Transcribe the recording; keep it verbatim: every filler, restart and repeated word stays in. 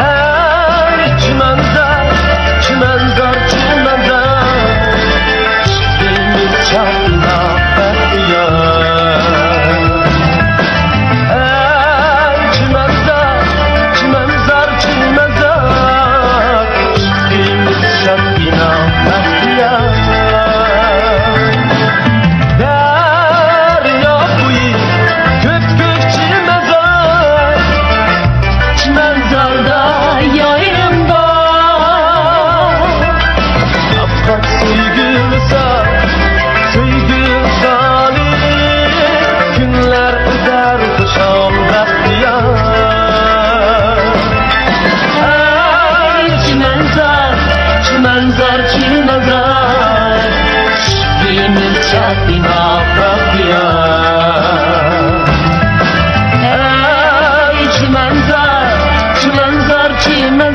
ئەي چىمەنزار، چىمەنزار، چىمەنزار، چىقىمىز چاقناپ بەختىيار. ئەي چىمەنزار، چىمەنزار، چىمەنزار، چىقىمىز شادلىناپ بەختىيار. دەريا بويى كۆپكۆك چىمەنزار، چىمەنزاردا يايرىم بار. ئاپئاق سۆيگۈ ۋىسال، سۆيگۈ ۋىسالى، كۈنلەر ئۆتەر خۇشال بەختىيار. ئەي چىمەنزار، چىمەنزار، چىمەنزار، چىقىمىز چاقناپ بەختىيار. ئەي چىمەنزار، چىمەنزار، چىمەنزار،